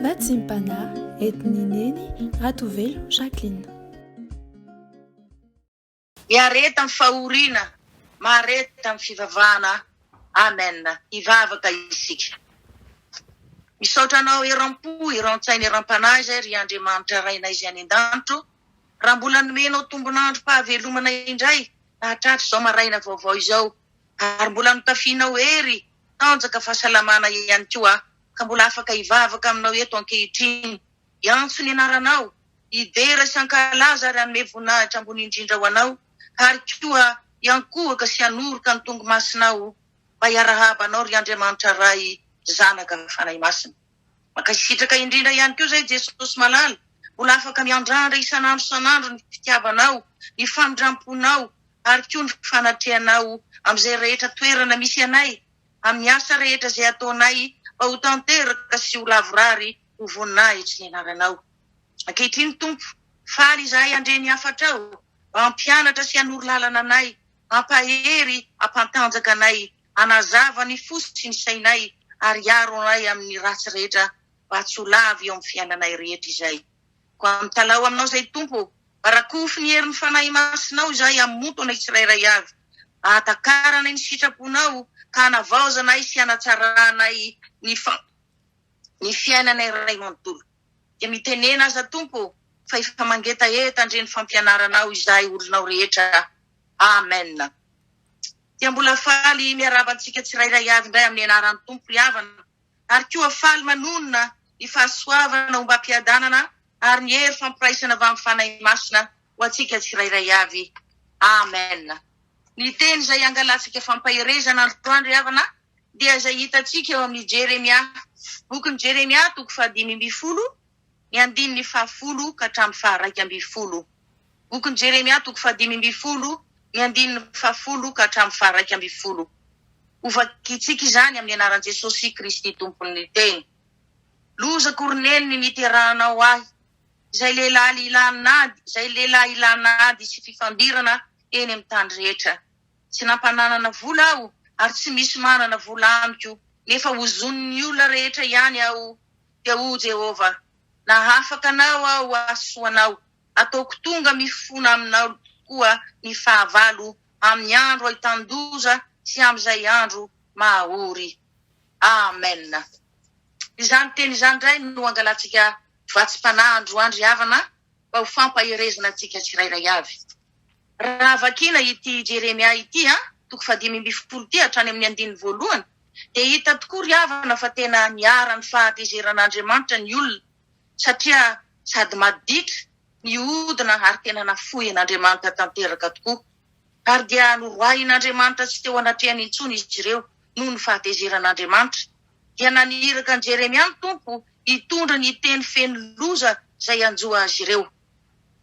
Vatsim-panahy entin'i Neny Ratovelo Jacqueline. Miareta amin'ny fahoriana, mahareta amin'ny fivavahana. Amen. Hivavaka isika. Misaotra Anao eram-po, eran-tsaina, eram-panahy izay ry Andriamanitra Rainay izay any an-danitra o. Raha mbola nomenao tombon'androm-pahavelomana indray nahatratra izao maraina vaovao izao ary mbola notafianao hery, tanjaka, fahasalamana ihany koa aho ka mbola afaka hivavaka aminao eto ankehitriny, hiantso ny anaranao, hidera sy hankalaza ary hanome voninahitra ambony indrindra ho anao ary koa hiankohoka sy hanoroka ny tongo-masinao mba hiarahaba anao ry Andriamanitra Ray, Zanaka, Fanahy Masina. Mankasitraka indrindra ihany koa izay Jesosy malala, mbola afaka miandrandra isan'andro isan'andro ny fitiavanao, ny famindramponao ary koa ny fanatrehanao amin'izay rehetra toerana misy anay, amin'ny asa rehetra izay ataonay mba ho tanteraka sy ho lavorary ho voninahitry ny anaranao. Ankehitriny Tompo, faly izahay handre ny hafatrao mba hampianatra sy hanoro lalana anay, hampahery, hampantanjaka anay, hanazava ny fo sy ny sainay ary hiaro anay amin'ny ratsy rehetra mba tsy ho lavo eo amin'ny fiainanay rehetra izay. Koa mitalaho aminao izay Tompo ô, mba rakofy ny herin'ny Fanahy Masinao izahay hamonto anay tsirairay avy, hahatakarana ny sitraponao ka hanavaozanay sy hanatsaranay ny ny fiainanay iray manontolo. Dia mitenena aza Tompo ô, fa efa mangetaheta handre ny fampianaranao izahay olonao rehetra. Amen. Dia mbola faly miarahaba antsika tsirairay avy indray amin'ny anaran'ny Tompo ry havana, ary koa faly manonona ny fahasoavana ombam-piadanana ary ny hery fampiraisana avy amin'ny Fanahy Masina ho antsika tsirairay avy. Amen. Ny teny izay angalantsika fampaherezana androany ry havana dia izay hitantsika eo amin'ny Jeremia, bokin'i Jeremia toko fahadimy ambin'ny folo, ny andininy fahafolo ka hatramin'ny faha-11. Bokin'i Jeremia toko fahadimy ambin'ny folo, ny andininy fahafolo ka hatramin'ny faha-11. Hovakintsika izany amin'ny anaran'i Jesosy Kristy Tompon'ny Teny. Lozako ry neny ny niterahanao ahy, izay lehilahy ilan'ady, izay lehilahy ilan'ady sy fifandirana eny amin'ny tany rehetra. Tsy nampananana vola aho ary tsy misy manana vola amiko, nefa hozonin'ny olona rehetra ihany aho. Dia hoy Jehovah, Nahafaka anao aho hahasoa anao, ataoko tonga mifona aminao tokoa ny fahavalo amin'ny andro ahitan-doza sy amin'izay andro mahaory. Amen. Izany teny izany indray no angalantsika vatsim-panahy androany ry havana mba ho fampaherezana antsika tsirairay avy. Raha vakiana ity Jeremia ity, toko fahadimy ambin'ny folo ity hatrany amin'ny andininy voalohany, dia hita tokoa ry havana fa tena niharan'ny fahatezeran'Andriamanitra ny olona satria sady maditra, nihodina ary tena nafoy an'Andriamanitra tanteraka tokoa. Ary dia noroahin'Andriamanitra tsy teo anatrehany intsony izy ireo noho ny fahatezeran'Andriamanitra. Dia naniraka an'i Jeremia ny Tompo hitondra ny teny feno loza izay hanjo azy ireo.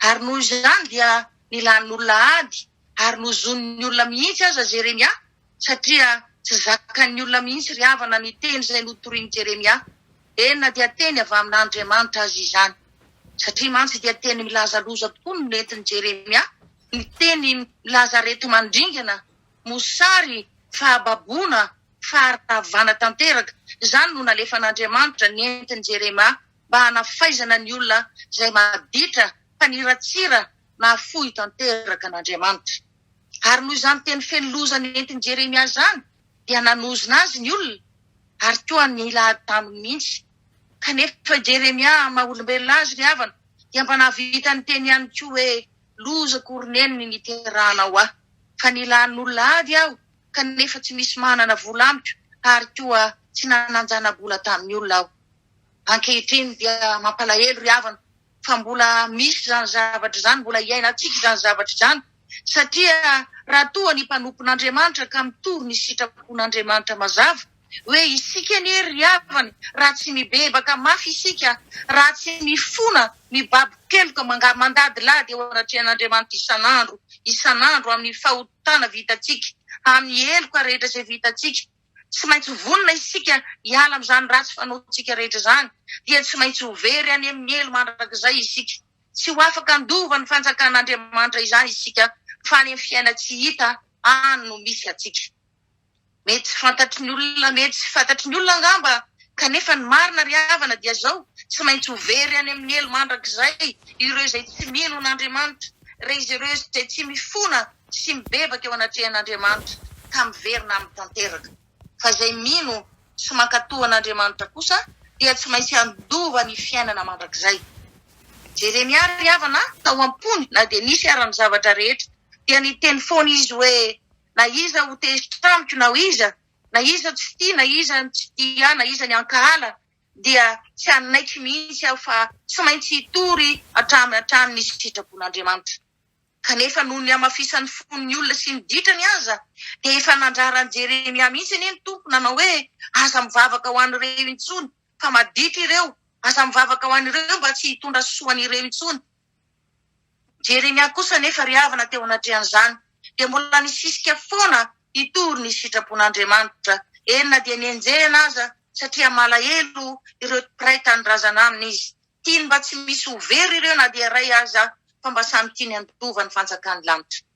Ary noho izany dia nilan'olona ady ary nozonin'ny olona mihitsy aza Jeremia, satria tsy zakan'ny olona mihitsy ry havana ny teny izay notorian'i Jeremia, eny na dia teny avy amin'Andriamanitra aza izany. Satria mantsy dia teny milaza loza tokoa no nentin'i Jeremia, ny teny milaza areti-mandringana, mosary, fahababoana, faharavana tanteraka, izany no nalefan'Andriamanitra nentin'i Jeremia mba hanafaizana ny olona izay maditra, mpaniratsira, nahafoy tanteraka an'Andriamanitra. Ary noho izany teny feno loza nentin'i Jeremia izany, dia nanozona azy ny olona, ary koa nila ady taminy mihitsy. Kanefa i Jeremia, amin'ny maha olombelona azy ry havana, dia mba nahavita niteny ihany koa hoe, Lozako ry neny ny niterahanao ahy, fa nilan'olona ady aho, kanefa tsy misy manana vola amiko, ary koa tsy nanan-jana-bola tamin'ny olona aho. Ankehitriny dia mampalahelo ry havana fa mbola misy izany zavatra izany, mbola iainantsika izany zavatra izany, satria raha toa ny mpanompon'Andriamanitra ka mitory ny sitrapon'Andriamanitra mazava, hoe isika anie ry havana raha tsy mibebaka mafy isika, raha tsy mifona, mibaby keloka, mandadilady eo anatrehan'Andriamanitra isan'andro isan'andro amin'ny fahotana vitantsika, amin'ny heloka rehetra izay vitantsika, Tsy maintsy vonona isika hiala amin'izany ratsy fanaontsika rehetra izany, dia tsy maintsy ho very any amin'ny helo mandrakizay isika. Tsy ho afaka handova ny fanjakan'Andriamanitra izany isika fa any amin'ny fiainan-tsy hita any no misy antsika. Mety tsy fantatry ny olona, mety tsy fantatry ny olona angamba, kanefa ny marina ry havana dia izao, Tsy maintsy ho very any amin'ny helo mandrakizay ireo izay tsy mino an'Andriamanitra, ireo ireo izay tsy mifona sy mibebaka eo anatrehan'Andriamanitra ka miverina aminy tanteraka. Fa izay mino sy mankatò an'Andriamanitra kosa dia tsy maintsy handova ny fiainana mandrakizay. Jeremia ry havana, tao am-pony, na dia nisy ara ny zavatra rehetra, dia niteny foana izy hoe, Na iza ho tezitra amiko na iza, na iza tsy tia, na iza ny tsy tia ahy, na iza ny hankahala, dia tsy hanaiky mihitsy aho fa tsy maintsy hitory hatramin'ny hatrany ny sitrapon'Andriamanitra. Kanefa noho ny hamafisan'ny fon'ny olona sy ny ditrany aza, dia efa nandrara an'i Jeremia mihitsy anie ny Tompo nanao hoe, Aza mivavaka ho an'ireo intsony, fa maditra ireo, aza mivavaka ho an'ireo mba tsy hitondra soa an'ireo intsony. Jeremia kosa anefa ry havana teo anatrehan'izany dia mbola nisisika foana hitory ny sitrapon'Andriamanitra, eny na dia nenjehina aza satria malahelo ireo mpiray tanindrazana aminy izy. Tiany mba tsy misy ho very ireo na dia iray aza fa mba samy tiany handova ny fanjakan'ny lanitra.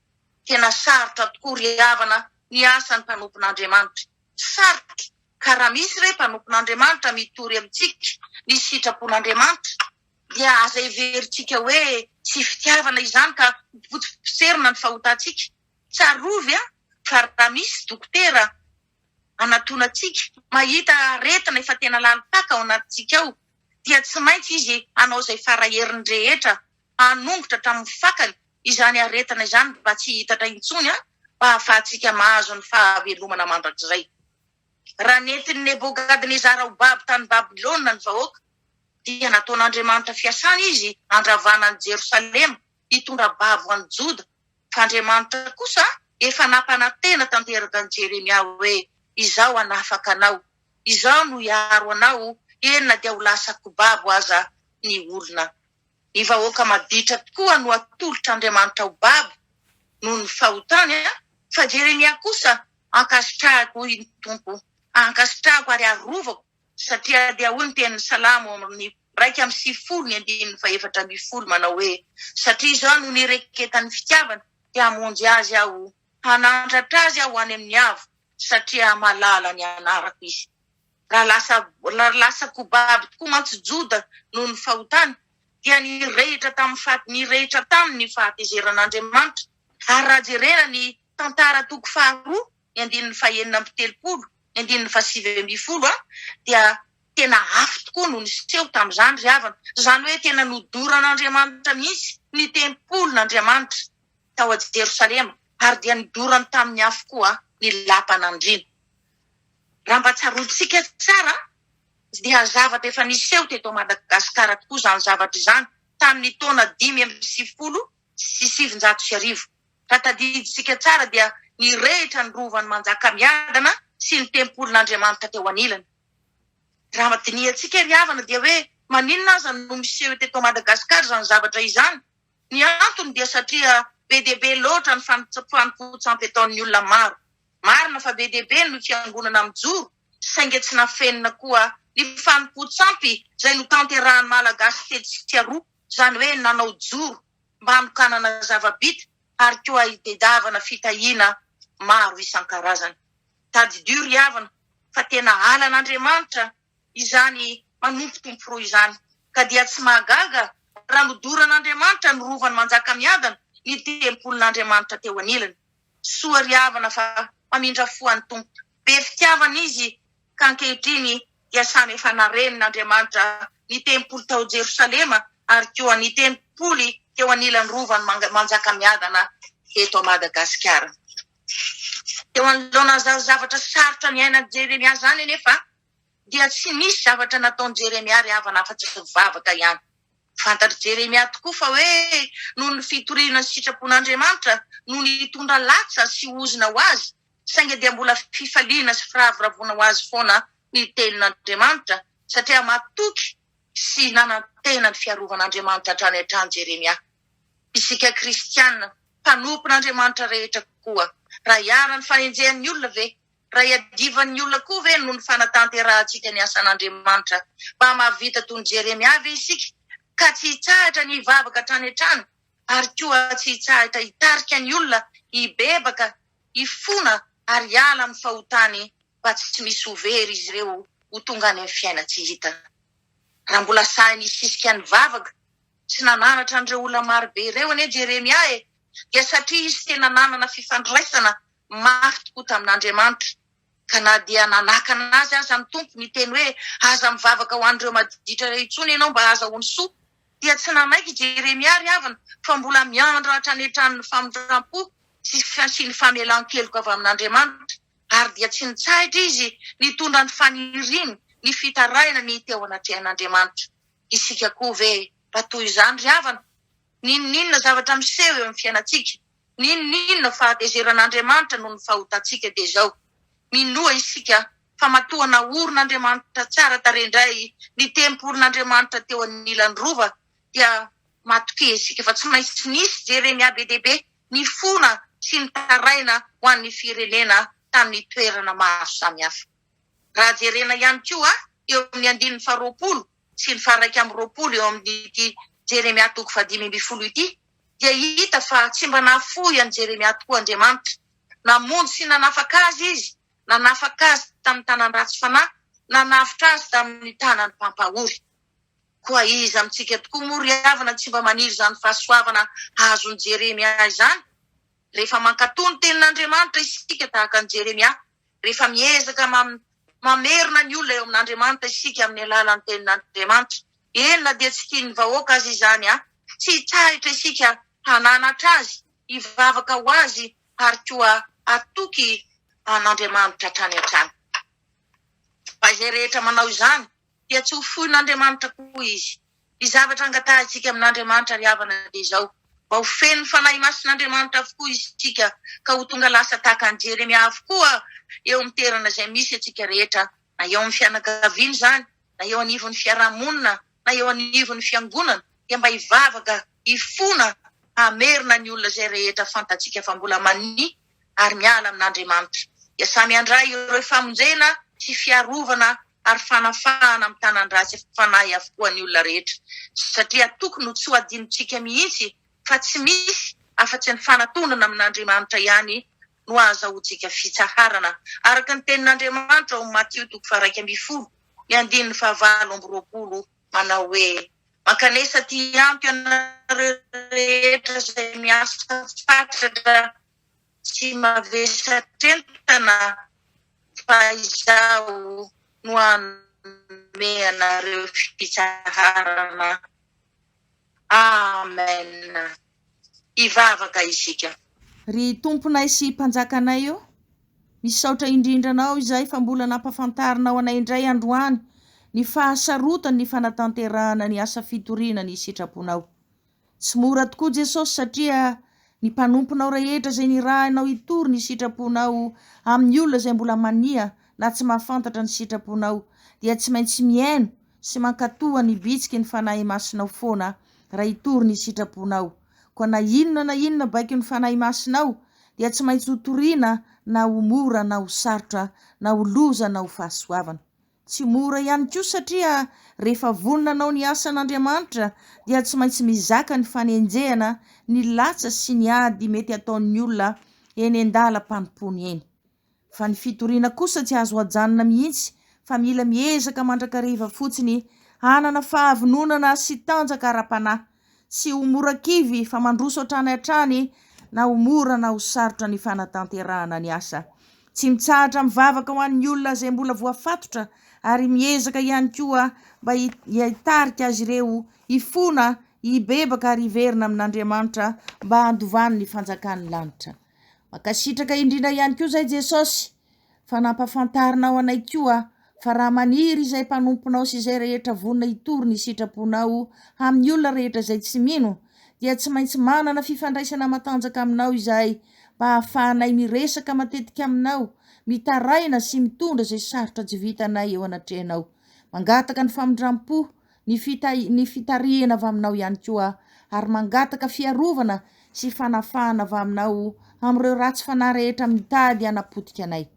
Tena sarotra tokoa ry havana ny asan'ny mpanompon'Andriamanitra. Sarotra ka raha misy re mpanompon'Andriamanitra mitory amintsika ny sitrapon'Andriamanitra dia aza heverintsika hoe tsy fitiavana izany ka hopotsiposerina ny fahotantsika. Tsarovy fa raha misy dokotera anatonantsika mahita aretina efa tena lalim-paka ao anatintsika ao dia tsy maintsy izy hanao izay fara heriny rehetra hanongotra hatramin'ny fakany izany aretina izany mba tsy hihitatra intsony mba hahafahantsika mahazo ny fahavelomana mandrakizay. Raha nentin'i Nebokadnezara ho babo tany Babylona ny vahoaka, dia nataon'Andriamanitra fiasana izy handravana an'i Jerosalema, hitondra babo an'i Joda. Fa Andriamanitra kosa efa nampanantena tanteraka an'i Jeremia hoe, Izaho hanafaka anao, Izaho no hiaro anao, eny na dia ho lasa-ko babo aza ny olona. Ny vahoaka maditra tokoa no atolotr'Andriamanitra ho babo noho ny fahotany, fa Jeremia kosa ankasitrahako, hoy ny Tompo, ankasitrahako ary arovako, satria dia hoy ny tenin'ny Salamo ao amin'ny 91 ny andininy faha-14 manao hoe, Satria izao no nireketan'ny fitiavana, dia hamonjy azy Aho, hanandratra azy Aho any amin'ny avo, satria malala ny anarako izy. Raha lasa raha lasa kobabo tokoa mantsy Joda noho ny fahotany, dia nirehitra tamin'ny faha nirehitra taminy ny fahatezeran'Andriamanitra. Ary raha jerena ny Tantara toko faharoa, ny andininy fahenina amby telopolo, ny andininy fahasivy ambin'ny folo dia tena afo tokoa no niseho tamin'izany ry havana. Izany hoe tena nodoran'Andriamanitra mihitsy ny tempolin'Andriamanitra tao Jerosalema ary dia nodorany tamin'ny afo koa ny lapan'andriana. Raha mba tsaroantsika tsara dia zavatra efa niseho teto Madagasikara tokoa izany zavatra izany tamin'ny taona 1995. Raha tadidintsika tsara dia nirehitra ny rovan'i Manjakamiadana sy ny tempolin'Andriamanitra teo anilany. Raha dinihantsika ry havana dia hoe maninona aza no miseho teto Madagasikara izany zavatra izany? Ny antony dia satria be dia be loatra ny fanompoan-tsampy ataon'ny olona maro. Marina fa be dia be ny fiangonana mijoro saingy tsy nafenina koa ny fanompoan-tsampy izay notanterahan'ny Malagasy tetsy sy aroa, izany hoe nanao joro mba hanokanana zava-bita ary koa hitedavana fitahiana maro isan-karazany. Tadidio ry havana fa tena halan'Andriamanitra izany manompo tompo roa izany, ka dia tsy mahagaga raha nodoran'Andriamanitra ny rovan'i Manjakamiadana ny tempolin'Andriamanitra teo anilany. Soa ry havana fa mamindra fo an'ny Tompo. Be fitiavana Izy ka ankehitriny dia samy efa narenin' Andriamanitra ny tempoly tao Jerosalema ary koa ny tempoly teo anilan'ny rovan'i Manjakamiadana eto Madagasikara. Teo anoloan'izany zavatra sarotra niainan'i Jeremia izany anefa dia tsy nisy zavatra nataon'i Jeremia ry havana afa-tsy nivavaka ihany. Fantatr'i Jeremia tokoa fa hoe noho ny fitoriana ny sitrapon'Andriamanitra no nitondra latsa sy ozona ho azy, saingy dia mbola fifaliana sy firavoravoana ho azy foana ny tenin'Andriamanitra, satria matoky sy nanantena ny fiarovan'Andriamanitra hatrany hatrany Jeremia. Isika kristiana, mpanompon'Andriamanitra rehetra koa, raha iharan'ny fanenjehan'ny olona ve, raha iadivan'ny olona koa ve noho ny fanatanterahantsika ny asan'Andriamanitra, mba mahavita toy ny Jeremia ve isika, ka tsy hitsahatra ny hivavaka hatrany hatrany, ary koa tsy hitsahatra hitarika ny olona hibebaka, hifona ary hiala amin'ny fahotany mba tsy misy ho very izy ireo ho tonga any amin'ny fiainan-tsy hita. Raha mbola sahy nisisika nivavaka sy nananatra an'ireo olona marobe ireo anie Jeremia e, dia satria izy tena nanana fifandraisana mafy tokoa tamin'Andriamanitra. Ka na dia nanakana azy aza ny Tompo niteny hoe aza mivavaka ho an'ireo maditra ireo intsony ianao mba hahazahoany soa, dia tsy nanaiky i Jeremia ry havana fa mbola miandry hatrany hatrany ny famindram-po sy sy ny famelan-keloka avy amin'Andriamanitra, ary dia tsy nitsahitra izy nitondra ny faniriany, ny fitarainany teo anatrehan'Andriamanitra. Isika koa ve mba toy izany ry havana? N'inon'inona zavatra miseho eo amin'ny fiainantsika, n'inon'inona fahatezeran'Andriamanitra noho ny fahotantsika dia izao, minoa isika fa matoa naorin'Andriamanitra tsara tarehy indray ny tempolin'Andriamanitra teo anilan'ny rova dia matokia isika fa tsy maintsy nisy Jeremia be dia be nifona sy nitaraina ho an'ny firenena tamin'ny toerana maro samihafa. Raha jerena ihany koa eo amin'ny andininy faharoapolo sy ny faha-21 eo amin'ity Jeremia toko fahadimy ambin'ny folo ity dia hita fa tsy mba nahafoy an'i Jeremia tokoa Andriamanitra. Namonjy sy nanafaka azy Izy, nanafaka azy tamin'ny tanan'ny ratsy fanahy, nanavotra azy tamin'ny tanan'ny mpampahory. Koa iza amintsika tokoa moa ry havana tsy mba maniry izany fahasoavana azon'i Jeremia izany? Rehefa mankatò ny tenin'Andriamanitra isika tahaka an'i Jeremia, rehefa miezaka mamerina ny olona eo amin'Andriamanitra isika amin'ny alalan'ny tenin'Andriamanitra, eny na dia tsy tian'ny vahoaka aza izany, tsy hitsahitra isika hananatra azy, hivavaka ho azy ary koa hatoky an'Andriamanitra hatrany hatrany. Fa izay rehetra manao izany dia tsy ho foin'Andriamanitra koa izy. Ny zavatra angatahintsika amin'Andriamanitra ry havana dia izao, mba ho feno ny Fanahy Masin'Andriamanitra avokoa isika ka ho tonga lasa tahaka an'i Jeremia avokoa eo amin'ny toerana izay misy antsika rehetra, na eo amin'ny fianakaviana izany, na eo anivon'ny fiarahamonina, na eo anivon'ny fiangonana, dia mba hivavaka, hifona, hamerina ny olona izay rehetra fantatsika fa mbola mania ary miala amin'Andriamanitra, dia samy handray ireo famonjena sy fiarovana ary fanafahana amin'ny tanan-dratsy fanahy avokoa ny olona rehetra, satria tokony ho tsy ho adinontsika mihitsy fa tsy misy afa-tsy ny fanatonana amin'Andriamanitra ihany no ahazahoantsika fitsaharana, araka ny tenin'Andriamanitra ao amin'ny Matio toko faha-11, ny andininy fahavalo amby roapolo, manao hoe, Mankanesa aty amiko ianareo rehetra izay miasa fatratra sy mavesatr'entana, fa Izaho no hanome anareo fitsaharana. Amen. Hivavaka isika. Ry Tomponay sy Mpanjakanay ô, misaotra indrindra Anao izahay fa mbola nampafantarinao anay indray androany ny fahasarotan' ny fanatanterahana ny asa fitoriana ny sitraponao. Tsy mora tokoa Jesosy satria ny mpanomponao rehetra izay nirahinao hitory ny sitraponao amin'ny olona izay mbola mania na tsy mahafantatra ny sitraponao dia tsy maintsy mihaino sy mankatoa ny bitsiky ny Fanahy Masinao foana raha hitory ny sitraponao. Koa na inona na inona baikon'ny Fanahy Masinao dia tsy maintsy hotoriana na ho mora na ho sarotra na ho loza na ho fahasoavana. Tsy mora ihany koa satria rehefa vonona hanao ny asan'Andriamanitra dia tsy maintsy mizaka ny fanenjehana, ny latsa sy ny ady mety ataon'ny olona eny an-dalam-panompoany eny. Fa ny fitoriana kosa tsy azo ajanona mihitsy fa mila miezaka mandrakariva fotsiny hanana fahavononana sy tanjaka ara-panahy. Tsy ho mora kivy fa mandroso hatrany hatrany na ho mora na ho sarotra ny fanatanterahana ny asa. Tsy mitsahatra mivavaka ho an'ny olona izay mbola voafatotra ary miezaka ihany koa mba hitarika azy ireo hifona, hibebaka ary hiverina amin'Andriamanitra mba handovany ny fanjakan'ny lanitra. Mankasitraka indrindra ihany koa izay Jesosy fa nampafantarinao anay koa fa raha maniry izay mpanomponao sy izay rehetra vonona hitory ny sitraponao amin'ny olona rehetra izay tsy mino dia tsy maintsy manana fifandraisana matanjaka aminao izahay mba hahafahanay miresaka matetika aminao, mitaraina sy mitondra izay sarotra tsy vitanay eo anatrehanao. Mangataka ny famindram-po, ny ny fitarihana avy aminao ihany koa ary mangataka fiarovana sy fanafahana avy aminao amin'ireo ratsy fanahy rehetra mitady hanapotika anay.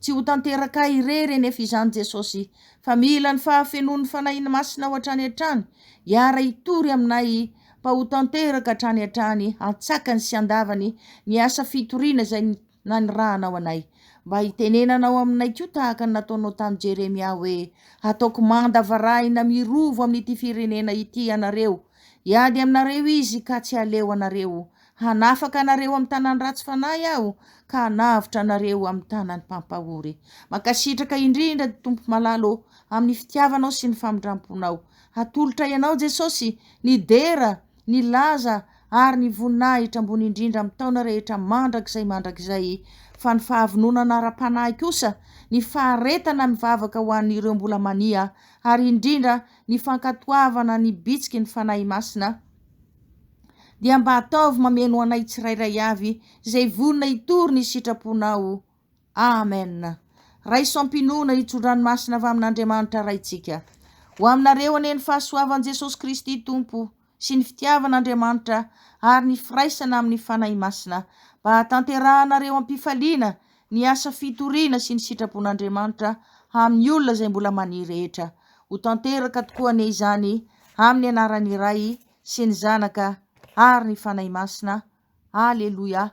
Tsy ho tanterakay irery anefa izany Jesosy fa mila ny fahafenoan'ny Fanahiny Masinao hatrany hatrany hiara hitory aminay mba ho tanteraka hatrany hatrany antsakany sy andavany ny asa fitoriana izay nanirahanao anay. Mba hitenenanao aminay koa tahaka ny nataonao tamin'i Jeremia hoe, Hataoko manda varahina mirovo amin'ity firenena ity ianareo. Hiady aminareo izy ka tsy haleo anareo. Hanafaka anareo amin'ny tanan'ny ratsy fanahy aho ka hanavotra anareo amin'ny tanan'ny mpampahory. Mankasitraka indrindra Tompo malala ô amin'ny fitiavanao sy ny famindramponao. Hatolotray anao Jesosy ny dera, ny laza ary ny voninahitra ambony indrindra amin'ny taona rehetra mandrakizay mandrakizay, fa ny fahavononana ara-panahy kosa, ny faharetana mivavaka ho an'ireo mbola mania, ary indrindra ny fankatoavana ny bitsiky ny Fanahy Masina, dia mba ataovy mameno anay tsirairay avy izay vonona hitory ny sitraponao. Amen. Raiso am-pinoana io tso-dranomasina avy amin'Andriamanitra Raintsika. Ho aminareo anie ny fahasoavan'i Jesosy Kristy Tompo sy ny fitiavan'Andriamanitra ary ny firaisana amin'ny Fanahy Masina, mba hahatanterahanareo am-pifaliana ny asa fitoriana sy ny sitrapon'Andriamanitra amin'ny olona izay mbola mania rehetra. Ho tanteraka tokoa anie izany amin'ny anaran'ny Ray sy ny Zanaka ary ny Fanahy Masina. Aleloia.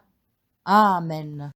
Amen.